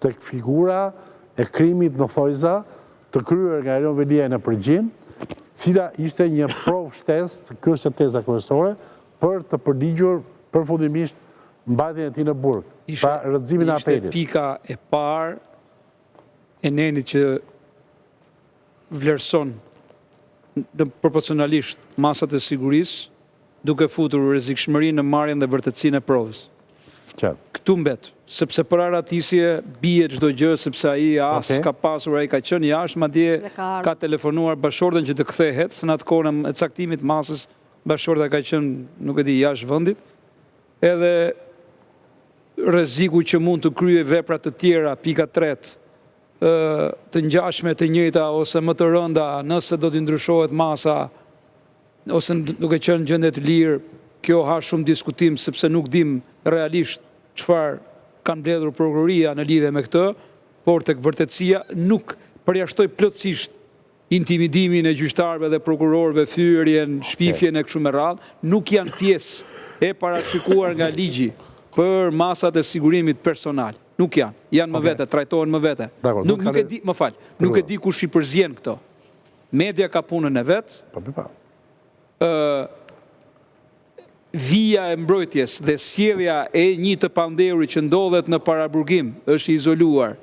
tek figura e krimit në thonjëza të kryer nga Erion Veliaj në përgjim, cila ishte një provë shtesë, kjo është teza kryesore, për të përligjur përfundimisht mbajtjen e tij në burg, pra rrëzimin e apelit. Ishte pika e parë e nenit që vlerëson në proporcionalisht masat e sigurisë, duke futur rrezikshmërinë në marrjen dhe vërtetësinë e provës. Këtu mbet, sepse për arratisje bie çdo gjë, sepse ai as ka pasur, ai ka qenë jashtë, madje ka telefonuar bashkëshorten që të kthehet, se në atë kohën e caktimit masës bashkëshortja ka qenë, nuk e di, jashtë vendit. Edhe rreziku që mund të kryejë vepra të tjera, pika tretë, të ngjashme, të njëjta ose më të rënda, nëse do t'i ndryshohet masa ose duke qenë në gjendje të lirë, kjo ha shumë diskutim sepse nuk dim realisht çfarë kanë mbledhur prokuroria në lidhje me këtë, por tek vërtetësia nuk përjashtoj plotësisht intimidimin e gjyqtarëve dhe prokurorëve, fyerjen, shpifjen e kështu me radhë, nuk janë pjesë e parashikuar nga ligji për masat e sigurimit personal. Nuk janë, janë më vete, trajtohen më vete. Nuk e di, më fal, nuk e di kush i përzien këto. Media ka punën e vet. Po, po, po. Vija e mbrojtjes dhe sjellja e një të pandehuri që ndodhet në paraburgim, është i izoluar,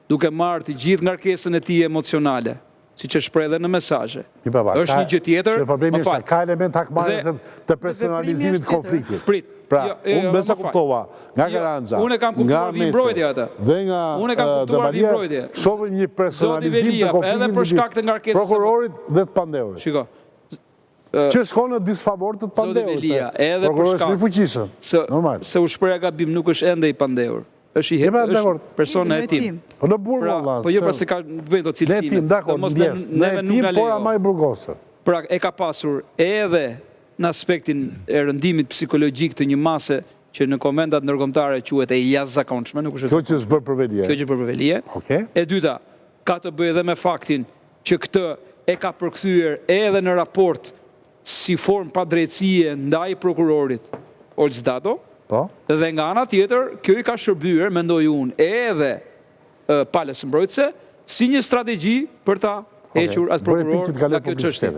duke marrë të gjithë ngarkesën e tij emocionale, siç e shpreh edhe në mesazhe. Është një gjë tjetër, më fal. Ka element hakmarrjes të personalizimit të konfliktit. Prit. Pra, jo, jo, unë besa kuptova, nga jo, Karanxha, unë e kam kuptuar vi mbrojtje atë. Dhe nga unë e kam kuptuar vi mbrojtje. Shohim një personalizim të konfliktit edhe për shkak të ngarkesës prokurorit dhe të pandehurit. Shiko. Që shkon në disfavor të të pandehurit. Zoti Velia, edhe për shkak të fuqishëm. Normal. Se u shpreha gabim, nuk është ende i pandehur. Është i është person në hetim. Po në burg pra, valla. Po jo pra se ka të bëjë do cilësime. Në hetim, dakord, neve nuk na lejo. Por ama i burgosur. Pra e ka pasur edhe në aspektin e rëndimit psikologjik të një mase që në konventat ndërkombëtare quhet e jashtëzakonshme, nuk është Kjo që është bërë për Veliaj. Kjo që është bërë për Veliaj. Okej. E dyta, ka të bëjë edhe me faktin që këtë e ka përkthyer edhe në raport si formë padrejtësie ndaj prokurorit Ols Dado. Po. Dhe nga ana tjetër, kjo i ka shërbyer, mendoj unë, edhe palës mbrojtëse si një strategji për ta hequr atë prokuror nga kjo çështje.